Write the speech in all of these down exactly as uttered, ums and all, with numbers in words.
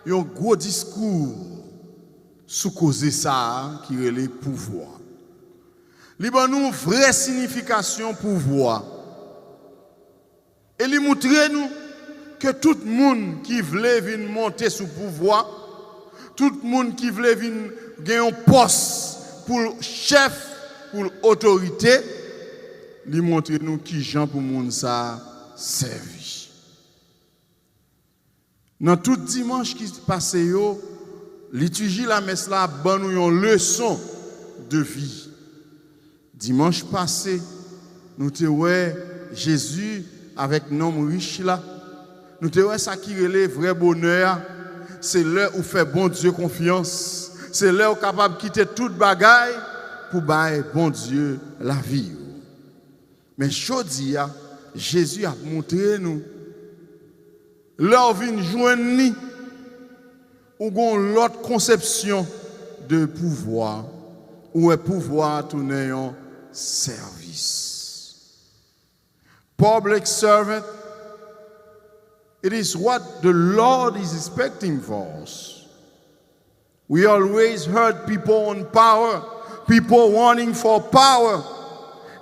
Yon gwo diskou sou koze sa a ki rele pouvwa. Li ban nou vrè siyifikasyon pouvwa. E li moutre nou ke tout moun ki vle vin monte sou pouvwa, tout moun ki vle vin gen yon pòs pou l chèf, pou l otorite, li montre nou kijan pou moun sa a sèvi. Nan tout dimanch ki pase yo, litiji lamès la ap ban nou yon leson de vi. Dimanch pase, nou te wè Jezi avèk nonm rich la. Nou te wè sa ki rele vrè bonè a. Se lè ou fè Bondye konfyans. Se lè ou kapab kite tout bagay pou bay Bondye lavi ou. Men jodi a, Jezi ap montre nou, lè w vin jwenn li, ou gen yon lòt konsepsyon de pouvwa. Ou wè pouvwa a tounen yon sèvis. Public servant, it is what the Lord is expecting for us. We always heard people on power, people wanting for power.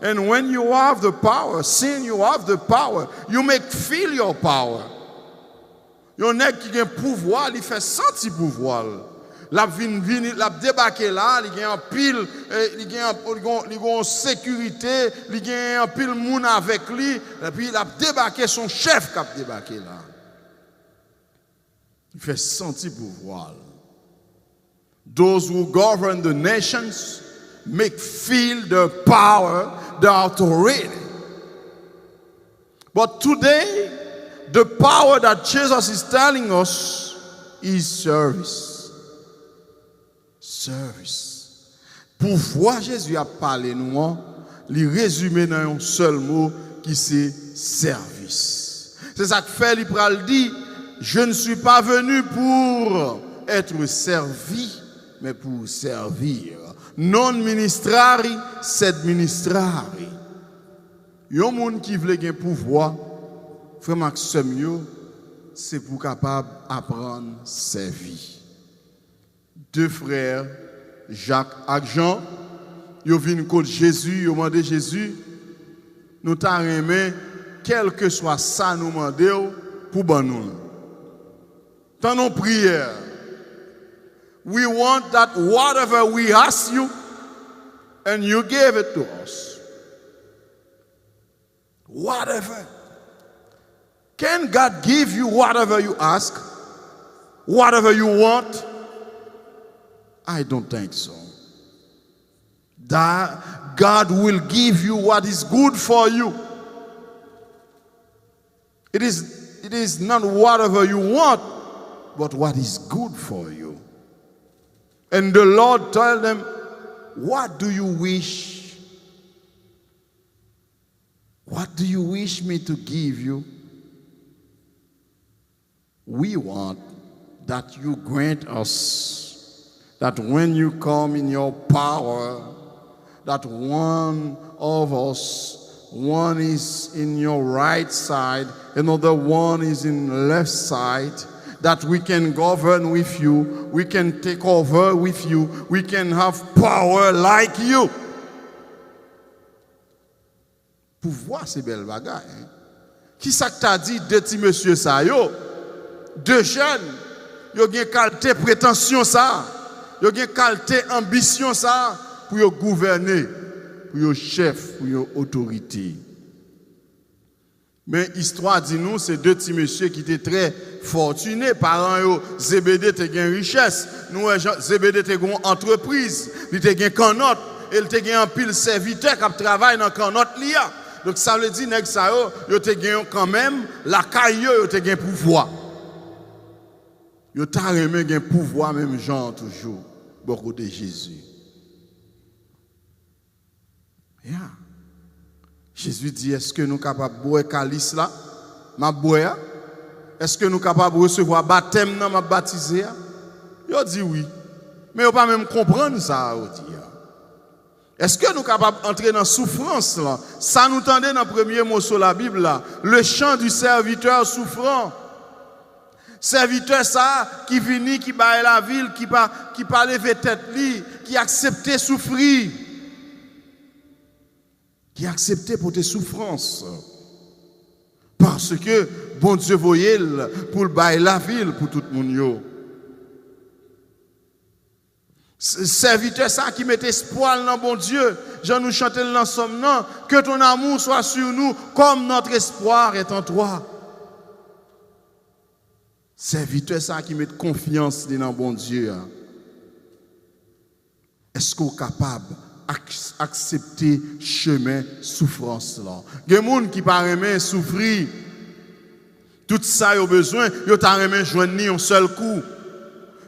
And when you have the power, seeing you have the power, you make feel your power. Yon nèg ki gen pouvwa, li fè santi pouvwa l. L ap vin, vini, l ap debake la, li gen anpil, eh, li gen anp-, li gen, li gen yon sekirite, li gen anpil moun avèk li, epi l ap debake, se yon chèf k ap debake la. Li fè santi pouvwa l. Those who govern the nations make feel their power, their authority. But today, the power that Jesus is telling us is service. Service. Pouvwa Jezi ap pale nou an, li rezime nan yon sèl mo ki se sèvis. Se sa k fè li pral di, Je ne suis pas venu pour être servi, mais pour servir. Non ministrari, sed ministrari. Yon moun ki vle gen pouvwa, frè m ak sè m yo, se pou kapab aprann sèvi. De frè, Jak ak Jan, yo vin kot Jezi, yo mande Jezi, nou ta renmen, kèlkeswa sa nou mande w, pou ban nou l. Tann yon priyè. We want that whatever we ask you, and you give it to us. Whatever. Can God give you whatever you ask? Whatever you want? I don't think so. That God will give you what is good for you. It is, it is not whatever you want, but what is good for you. And the Lord told them, What do you wish? What do you wish me to give you? We want that you grant us that when you come in your power, that one of us, one is in your right side, another one is in left side, that we can govern with you, we can take over with you, we can have power like you. Pouvwa se bèl bagay. Kisa k ta di de ti mesye sa yo? De jèn, yo gen kalte pretansyon sa, yo gen kalte anbisyon sa pou yo gouvène, pou yo chèf, pou yo otorite. Men istwa di nou se de ti mesye ki te trè fòtine. Paran yo, Zebede te gen richès. Nou wè jan Zebede te gen yon antrepriz. Li te gen kannòt. E li te gen anpil sèvitè k ap travay nan kannòt li a. Donk, sa vle di nèg sa yo, yo te gen kanmenm, lakay yo, yo te gen pouvwa. Yo ta renmen gen pouvwa menm jan an toujou, bò kote Jezi. Ya. Jezi di, Èske nou kapab bwè kalis la m ap bwè a? Èske nou kapab resevwa batèm nan m ap batize a? Yo di, Wi. Men yo pa menm konprann sa a yo di a. Èske nou kapab antre nan soufrans lan? Sa nou tande nan premye moso Labib la, le chant du serviteur souffrant. Sèvitè sa a ki vini, ki bay lavi l, ki pa, ki pa leve tèt li, ki aksepte soufri, ki aksepte pote soufrans, paske Bondye voye l pou l bay lavi l pou tout moun yo. S-, sèvitè sa a ki met espwa l nan Bondye, jan nou chante l nan sòm nan, que ton amour soit sur nous comme notre espoir est en toi. Sèvitè sa a ki met konfyans li nan Bondye a, èske w kapab ak-, aksepte chemen soufrans lan? Gen moun ki pa renmen soufri. Tout sa yo bezwen, yo ta renmen jwenn li yon sèl kou.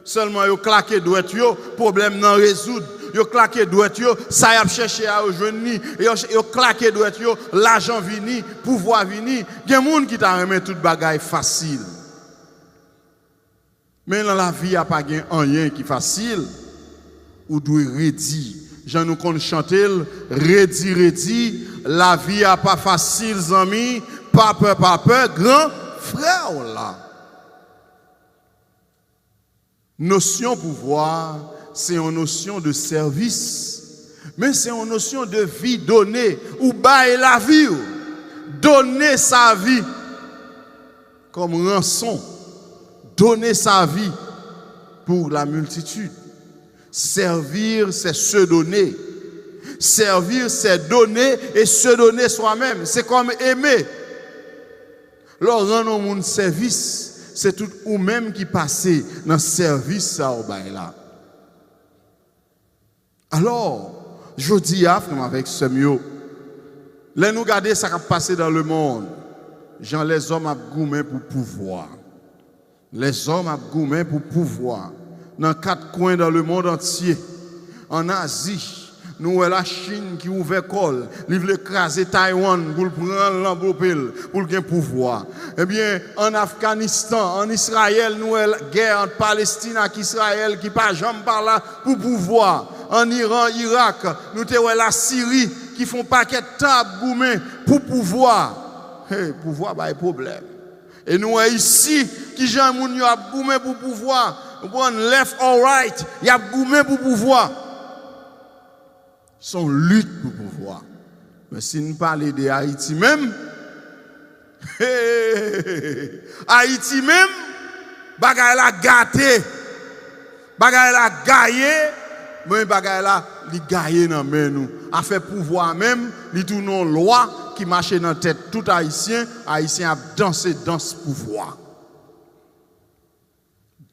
Sèlman yo klake dwèt yo, pwoblèm nan rezoud. Yo klake dwèt yo, sa y ap chèche a yo jwenn li. Yo, yo klake dwèt yo, lajan vini, pouvwa vini. Gen moun ki ta renmen tout bagay fasil. Men nan lavi a pa gen anyen ki fasil. Ou dwe redi. Jan nou konn chante l, redi, redi, lavi a pa fasil, zanmi, pa pè, pa pè, gran frè w la. Nosyon pouvwa, se yon nosyon de sèvis, men se yon nosyon de vi done, ou bay lavi w, done sa vi kòm ranson, done sa vi pour la multitude. Servir, c'est se donner. Servir, c'est donner et se donner soi-même. Se kòm eme. Lè w rann yon moun sèvis, se tout ou menm ki pase nan sèvis sa w bay la. Alò, jodi a, frè m avèk sè m yo, lè nou gade sa k ap pase dans le monde, jan lèzòm ap goumen pou pouvwa. Lèzòm ap goumen pou pouvwa nan kat kwen dans le monde entier. Ann Azi, nou wè Lachin ki ouvè kò l, li vle kraze Taiwan pou l pran l, lanvlope l, pou l gen pouvwa. Ebyen, ann Afganistan, ann Izrayèl, nou wè gè ant Palestin ak Izrayèl ki pa janm pa la pou pouvwa. Ann Iran, Irak, nou te wè Lasiri ki fè yon pakèt tan ap goumen pou pouvwa. Hey, pouvwa bay pwoblèm. E nou wè isi, kijan moun yo ap goumen pou pouvwa. Ou konprann, left or right, y ap goumen pou pouvwa. Se yon lit pou pouvwa. Men si n pale de Ayiti menm, Ayiti menm, bagay la gate. Bagay la gaye, men bagay la, li gaye nan men nou. Afè pouvwa menm, li tounen yon lwa ki mache nan tèt tout Ayisyen. Ayisyen ap danse dans pouvwa.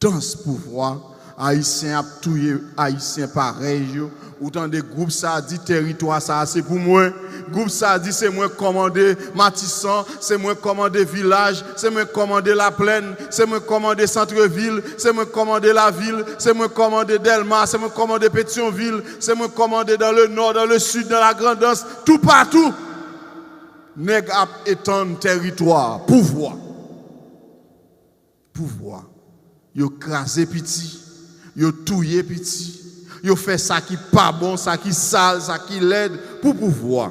Dans pouvwa, Ayisyen ap touye Ayisyen parèy yo. Ou tande gwoup sa a di, teritwa sa a se pou mwen. Gwoup sa a di, se mwen k kòmande Matisan, se mwen k kòmande Vilaj, se mwen k kòmande Laplèn, se mwen k kòmande Santrevil, se mwen k kòmande Lavil, se mwen k kòmande Dèlma, se mwen k kòmande Petyonvil, se mwen k kòmande dans le nord, dans le sud, dans la Grandans, toupatou. Nèg ap etann teritwa, pouvwa. Pouvwa. Yo kraze piti, yo touye piti, yo fè sa ki pa bon, sa ki sal, sa ki lèd pou pouvwa.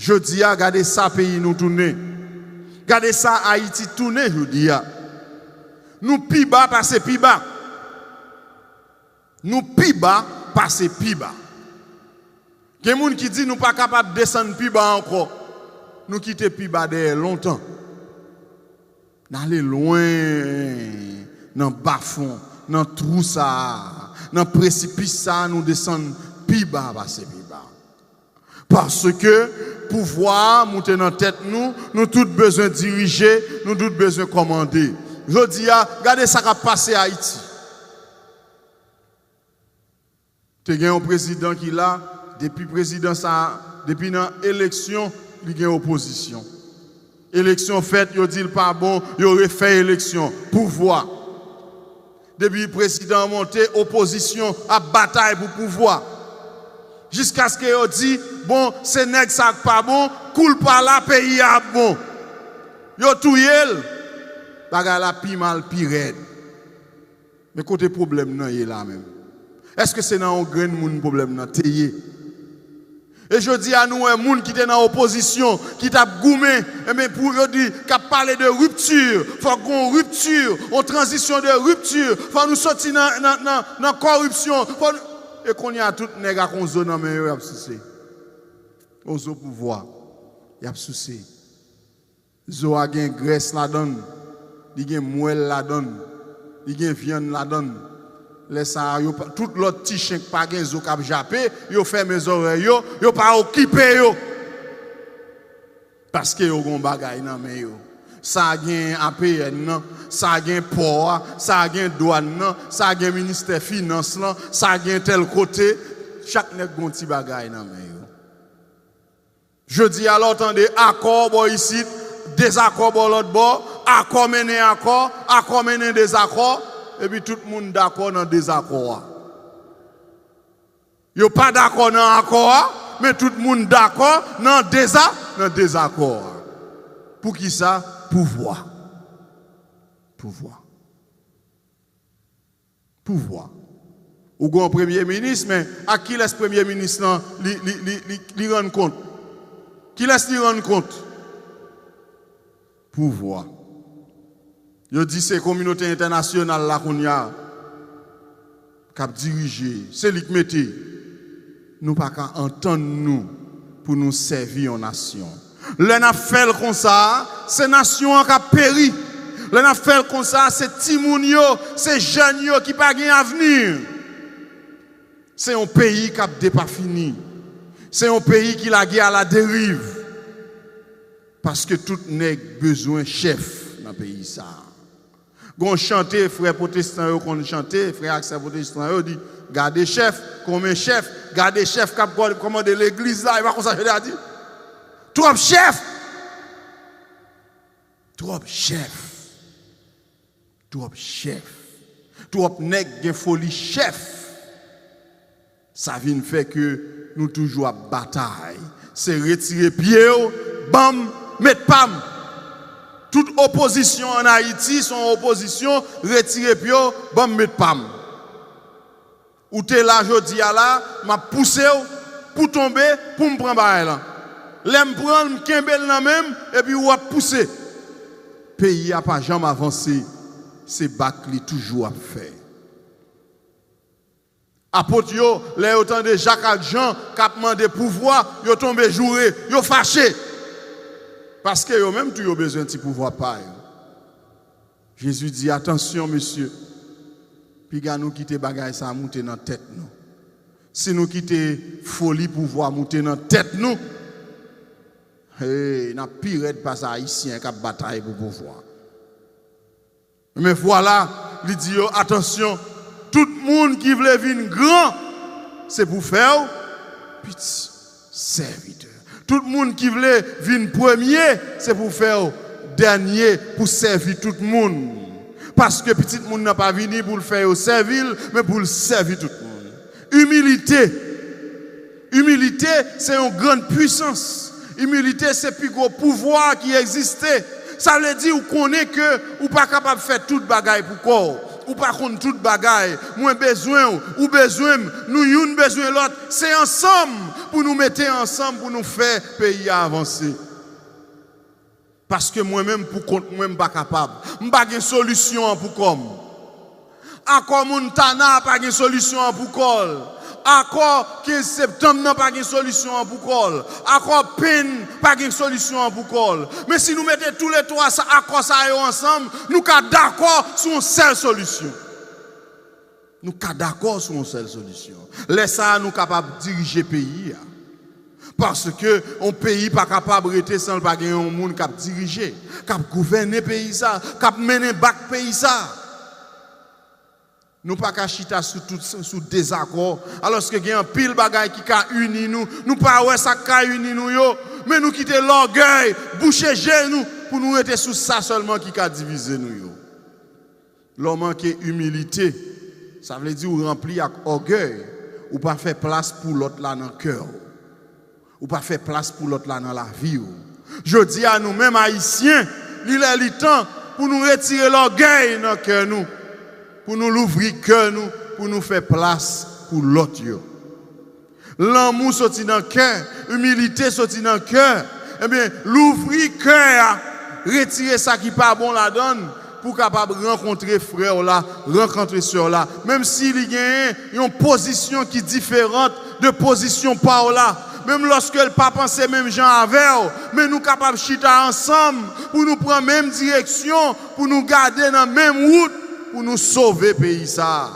Jodi a, gade sa peyi nou tounen. Gade sa Ayiti tounen jodi a. Nou pi ba pase pi ba. Nou pi ba pase pi ba. Gen moun ki di nou pa kapab desann pi ba ankò. Nou kite pi ba dèyè lontan. N ale lwen nan bafon, nan twou sa a, nan presipis sa a, nou desann pi ba pase pi ba. Paske pouvwa a moute nan tèt nou, nou tout bezwen dirije, nou tout bezwen kòmande. Jodi a, gade sa k ap pase Ayiti. Te gen yon prezidan ki la, depi prezidan sa a, depi nan eleksyon, li gen opozisyon. Eleksyon fèt, yo di l pa bon, yo refè eleksyon. Pouvwa. Depi prezidan an monte, opozisyon ap batay pou pouvwa. Jiskaske yo di, bon, se nèg sa k pa bon, kou l pa la, peyi a ap bon. Yo touye l. Bagay la pi mal, pi rèd. Men kote pwoblèm nan ye la menm? Èske se nan yon grenn moun pwoblèm nan te ye? E jodi a, nou wè moun ki te nan opozisyon, ki t ap goumen, enben, pou yo di, k ap pale de ripti, fòk gen yon ripti, yon tranzisyon de ripti, fò nou soti nan, nan, nan, nan kòripsyon, fò nou... E kounye a, tout nèg ak yon zo nan men yo, y ap souse. Yon zo pouvwa, y ap souse. Zo a gen grès ladan l, li gen mwèl ladan l, li gen vyann ladan l. Lè sa a, yo pa, tout lòt ti chen k pa gen zo k ap jape, yo fèmen zòrèy yo, yo pa okipe yo. Paske yo gen yon bagay nan men yo. Sa a gen A P N nan, sa a gen pò a, sa a gen dwàn nan, sa a gen ministè finans lan, sa a gen tèl kote. Chak nèg gen yon ti bagay nan men yo. Jodi a, lè w tande akò bò isit, dezakò bò lòt bò, akò mennen akò, akò mennen dezakò, epi tout moun dakò nan dezakò a. Yo pa dakò nan akò a, men tout moun dakò nan deza-, nan dezakò a. Poukisa? Pouvwa. Pouvwa. Pouvwa. Ou gen yon premye minis, men ak kilès premye minis lan li, li, li, li, li rann kont? Kilès li rann kont? Pouvwa. Yo di se kominote entènasyonal la kounye a k ap dirije, se li k mete. Nou pa ka antann nou pou nou sèvi yon nasyon. Lè n ap fè l konsa, se nasyon an k ap peri. Lè n ap fè l konsa, se timoun yo, se jèn yo ki pa gen avni. Se yon peyi k ap depafini. Se yon peyi ki lage aladeriv. Paske tout nèg bezwen chèf nan peyi sa a. Gon chante frè pwotestan yo konn chante, frè ak sè pwotestan yo di, "Gade chèf, konbyen chèf, gade chèf k ap kò-, kòmande legliz la," e pa konsa chante a di? Twòp chèf! Twòp chèf! Twòp chèf! Twòp nèg gen foli chèf! Sa vin fè ke nou toujou ap batay. Se retire pye w, ban m met pa m. Tout opozisyon ann Ayiti se yon opozisyon retire pye w, ban m met pa m. Ou te la jodi a la, m ap pouse w pou w tonbe, pou m pran bagay lan. Lè m pran l, m kenbe l nan men m, epi w ap pouse. Peyi a pa janm avanse, se bak li toujou ap fè. Apot yo, lè yo tande Jak ak Jan k ap mande pouvwa, yo tonbe joure, yo fache. Paske yo menm tou yo bezwen ti pouvwa pa yo. Jezi di, "Atansyon, mesye, piga nou kite bagay sa a moute nan tèt nou. Si nou kite foli pouvwa moute nan tèt nou, hey, n ap pi rèd pase Ayisyen k ap batay pou pouvwa." Men vwala, li di yo, "Atansyon, tout moun ki vle vin gran, se pou fè w piti, sèvitè. Tout moun ki vle vin premye, se pou fè w dènye, pou sèvi tout moun. Paske Pitit Moun nan pa vini pou l fè yo sèvi l, men pou l sèvi tout moun." Imilite. Imilite, se yon grann pwisans. Imilite, se pi gwo pouvwa ki egziste. Sa vle di ou konnen ke ou pa kapab fè tout bagay pou kò w. Ou pa konn tout bagay. Mwen bezwen w, ou bezwen m, nou youn bezwen lòt. Se ansanm pou nou mete ansanm pou nou fè peyi a avanse. Paske mwen menm, pou kont mwen, m pa kapab. M pa gen solisyon an pou kò m. Akò Montana pa gen solisyon an pou kò l. Akò kenz septanm nan pa gen solisyon an pou kò l. Akò Penn pa gen solisyon an pou kò l. Men si nou mete toulètwa sa, akò sa yo ansanm, nou ka dakò sou yon sèl solisyon. Nou ka dakò sou yon sèl solisyon. Lè sa a, nou kapab dirije peyi a. Paske yon peyi pa kapab rete san l pa gen yon moun k ap dirije, k ap gouvène peyi sa, k ap mennen bak peyi sa. Nou pa ka chita sou tout, sou dezakò, alòske gen anpil bagay ki ka ini nou. Nou pa wè sa k ka ini nou yo, men nou kite lògèy bouche je nou pou nou rete sou sa sèlman ki ka divize nou yo. Lè w manke imilite, sa vle di w ranpli ak ògèy. Ou pa fè plas pou lòt la nan kè w. Ou pa fè plas pou lòt la nan lavi w. Jodi a, nou menm Ayisyen, li lè li tan pou nou retire lògèy nan kè nou, pou nou louvri kè nou, pou nou fè plas pou lòt yo. Lanmou soti nan kè, imilite soti nan kè. Ebyen, louvri kè a, retire sa ki pa bon ladan l, pou w kapab rankontre frè w la, rankontre sè w la, menm si li genyen yon pozisyon ki diferan de pozisyon pa w la, menm lòske l pa panse menm jan avè w, men nou kapab chita ansanm pou nou pran menm direksyon, pou nou gade nan menm wout, pou nou sove peyi sa a.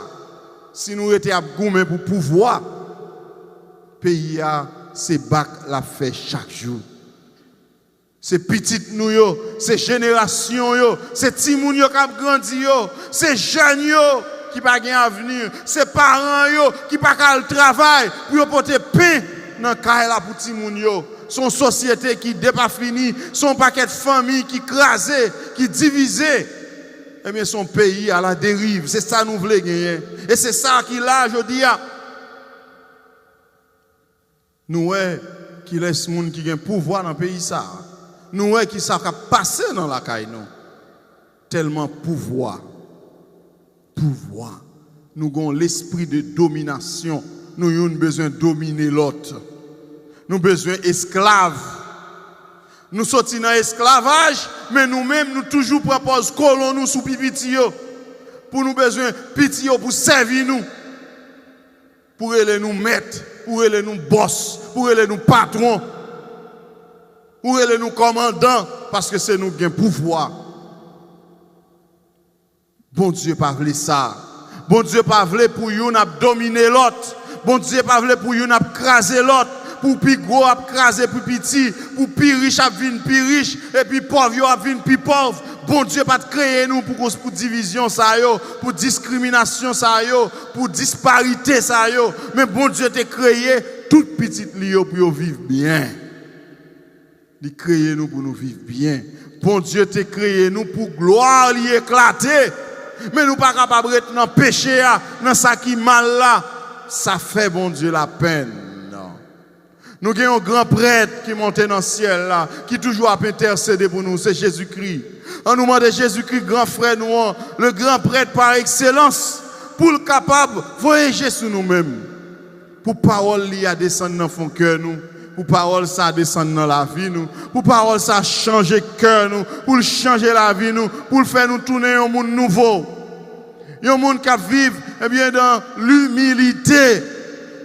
Si nou rete ap goumen pou pouvwa, peyi a se bak l ap fè chak jou. Se pitit nou yo, se jenerasyon yo, se timoun yo k ap grandi yo, se jèn yo ki pa gen avni, se paran yo ki pa ka al travay pou yo pote pen nan kay la pou timoun yo. Se yon sosyete ki depafini, se yon pakèt fanmi ki kraze, ki divize. Ebyen, se yon peyi aladeriv. Se sa nou vle genyen. E se sa ki la jodi a. Nou wè kilès moun ki gen pouvwa nan peyi sa a. Nou wè ki sa k ap pase nan lakay nou. Tèlman pouvwa. Pouvwa. Nou gen yon lespri de dominasyon. Nou youn bezwen domine lòt. Nou bezwen esklav. Nou soti nan esklavaj, men nou menm, nou toujou pran pòz kolon nou sou pi piti yo. Pou nou bezwen piti yo pou sèvi nou. Pou rele nou mèt, pou rele nou bòs, pou rele nou patwon, pou rele nou kòmandan, paske se nou k gen pouvwa. Bondye pa vle sa. Bondye pa vle pou youn ap domine lòt. Bondye pa vle pou youn ap kraze lòt, pou pi gwo ap kraze pi piti, pou pi rich ap vin pi rich, epi pòv yo ap vin pi pòv. Bondye pa t kreye nou pou, pou divizyon sa yo, pou diskriminasyon sa yo, pou disparite sa yo. Men Bondye te kreye tout pitit li yo pou yo viv byen. Li kreye nou pou nou viv byen. Bondye te kreye nou pou glwa li eklate. Men nou pa kapab ret nan peche a, nan sa ki mal la. Sa fè Bondye lapenn. Nou gen yon gran prèt ki monte nan syèl la, ki toujou ap entèsede pou nou, se Jezikri. Ann nou mande Jezikri, gran frè nou an, le grand prêtre par excellence, pou l kapab voye je sou nou menm. Pou pawòl li a desann nan fon kè nou, pou pawòl sa a desann nan lavi nou, pou pawòl sa a chanje kè nou, pou l chanje lavi nou, pou l fè nou tounen yon moun nouvo. Yon moun k ap viv, ebyen, dan limilite.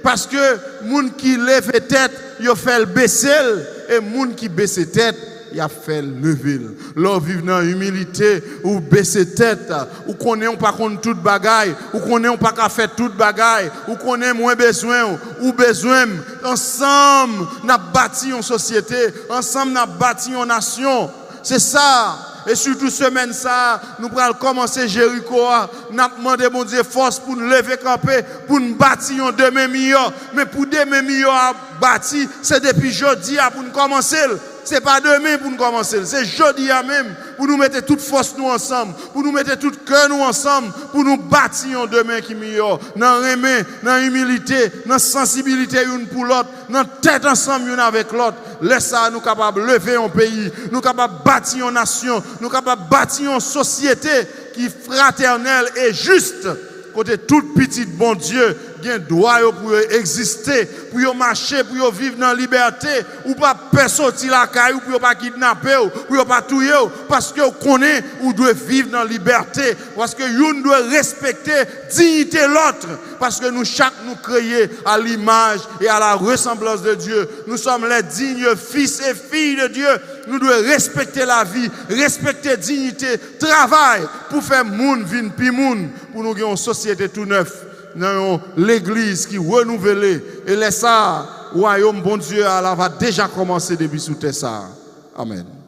Paske moun ki leve tèt, yo fè l bese l, e moun ki bese tèt, y ap fè l leve l. Lè w viv nan imilite, ou bese tèt, ou konnen w pa konn tout bagay, ou konnen w pa ka fè tout bagay, ou konnen mwen bezwen w, ou bezwen m. Ansanm, n ap bati yon sosyete, ansanm, n ap bati yon nasyon. Se sa. E sitou semèn sa a, nou pral kòmanse Jeriko a. N ap mande Bondye fòs pou n leve kanpe, pou n bati yon demen miyò. Men pou demen miyò a bati, se depi jodi a pou n kòmanse l. Se pa demen pou n kòmanse l. Se jodi a menm pou nou mete tout fòs nou ansanm, pou nou mete tout kè nou ansanm, pou nou bati yon demen ki miyò, nan renmen, nan imilite, nan sansibilite youn pou lòt, nan tèt ansanm youn avèk lòt. Lè sa a, nou kapab leve yon peyi, nou kapab bati yon nasyon, nou kapab bati yon sosyete ki fratènèl e jis, kote tout pitit Bondye gen dwa yo pou yo egziste, pou yo mache, pou yo viv nan libète. Ou pa pè soti lakay ou pou yo pa kidnape w, pou yo pa touye w, paske w konnen ou dwe viv nan libète, paske youn dwe respekte diyite lòt, paske nou chak nou kreye à l'image et à la ressemblance de Dieu. Nous sommes les dignes fils et filles de Dieu. Nou dwe respekte lavi, respekte diyite, travay pou fè moun vin pi moun, pou nou gen yon sosyete tou nèf, nan yon legliz ki renouvele. E lè sa a, wayòm Bondye a la va deja kòmanse depi sou tè sa a. Amèn.